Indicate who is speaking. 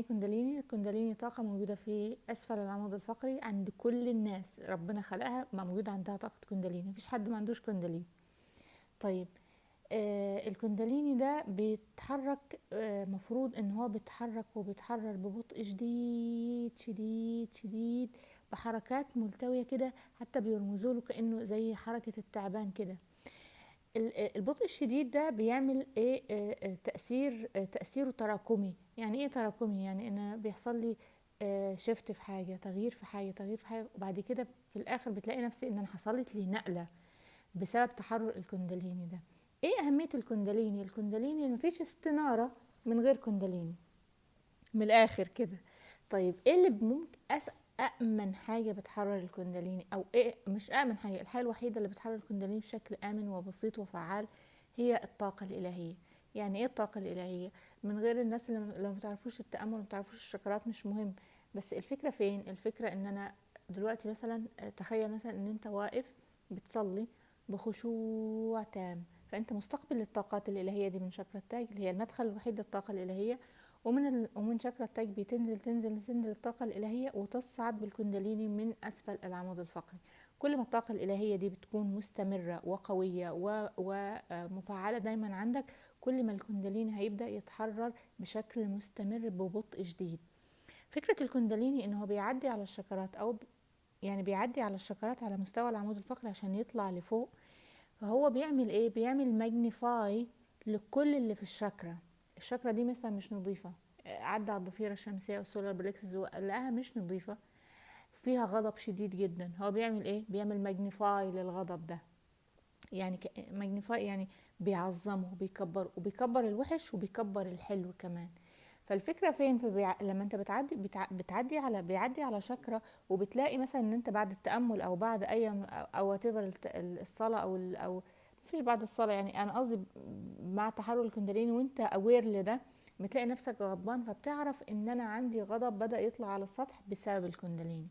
Speaker 1: ايه كونداليني؟ الكونداليني طاقة موجودة في اسفل العمود الفقري عند كل الناس، ربنا خلقها موجود عندها طاقة كونداليني، مفيش حد ما عندوش كونداليني. طيب الكونداليني ده بيتحرك، مفروض ان هو بيتحرك وبيتحرر ببطء شديد شديد شديد، بحركات ملتوية كده، حتى بيرمزوا له كأنه زي حركة التعبان كده. البطء الشديد ده بيعمل ايه؟ تأثيره تراكمي. يعني ايه تراكمي؟ يعني انا بيحصل لي shift في حاجة، تغيير في حاجة، تغيير في حاجة، وبعد كده في الاخر بتلاقي نفسي ان انا حصلت لي نقلة بسبب تحرر الكونداليني ده. ايه اهمية الكونداليني؟ الكونداليني مفيش استنارة من غير كونداليني، من الاخر كده. طيب ايه اللي ممكن أأمن حاجة بتحرر الكونداليني، أو إيه مش أأمن حاجة، الحاجة الوحيدة اللي بتحرر الكونداليني بشكل آمن وبسيط وفعال هي الطاقة الإلهية. يعني إيه الطاقة الإلهية؟ من غير الناس اللي لو ما تعرفوش التأمل وما تعرفوش الشكرات مش مهم، بس الفكرة فين؟ الفكرة إن أنا دلوقتي مثلا تخيل مثلا إن أنت واقف بتصلي بخشوع تام، فأنت مستقبل للطاقات الإلهية دي من شاكرا التاج اللي هي المدخل الوحيد للطاقة الإلهية، ومن شاكرا التاج بتنزل تنزل تنزل الطاقة الإلهية وتصعد بالكونداليني من أسفل العمود الفقري. كل ما الطاقة الإلهية دي بتكون مستمرة وقوية ومفعلة دايما عندك، كل ما الكونداليني هيبدأ يتحرر بشكل مستمر ببطء شديد. فكرة الكونداليني إن هو بيعدي على الشكرات، أو يعني بيعدي على الشكرات على مستوى العمود الفقري عشان يطلع لفوق. فهو بيعمل إيه؟ بيعمل magnify لكل اللي في الشاكرا. الشاكرا دي مثلا مش نظيفة، عدى على الضفيرة الشمسية وال solar plexus ولقاها مش نظيفة، فيها غضب شديد جدا. هو بيعمل ايه؟ بيعمل magnify للغضب ده، يعني magnify يعني بيعظمه، بيكبره، وبيكبر الوحش وبيكبر الحلو كمان. فالفكرة فين؟ لما انت بتعدي، بتعدي على، بيعدي على شاكرا، وبتلاقي مثلا ان انت بعد التأمل او بعد اي او whatever الصلاة او او مفيش بعد الصلاة، يعني انا قصدي مع تحرر الكونداليني وانت aware لده، بتلاقي نفسك غضبان، فبتعرف ان انا عندي غضب بدأ يطلع على السطح بسبب الكونداليني.